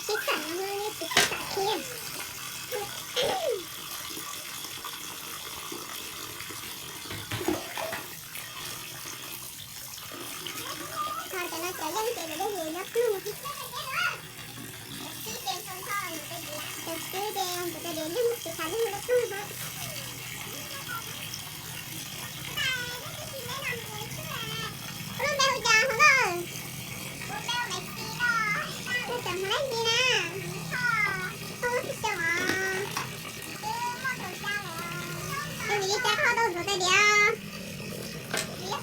Sib tham no nej tus sib tham thiab. Ho cov no cov yeej ces lawv dej nyob pluj. Cov xwb ces tus cov yeej tus cov yeej tus tham lub lub pluj hov. Koj lub npe hu cas hov koj? Koj cov hmov leej twg na? Koj lub xyoo os. Ces vim li cas koj tau ntxuav tais diav? Ua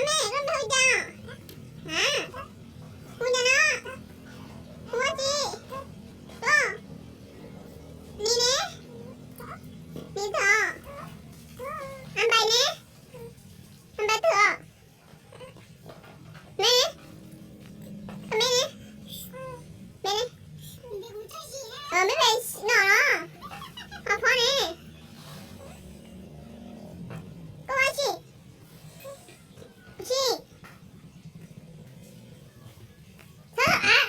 me, koj nrog hu cas? Hais, hu cas no? Hu ua tsi? Koj, Lis ne? Lis twg os? Ab Npais ne? Ab Npais twg os? Me, koj me ne? Me ne? Me me no los? Ho phob ne? Koj ua tsi? Tsi, txhob los av.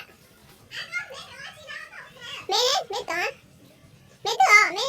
Me, me tod, me twg os me?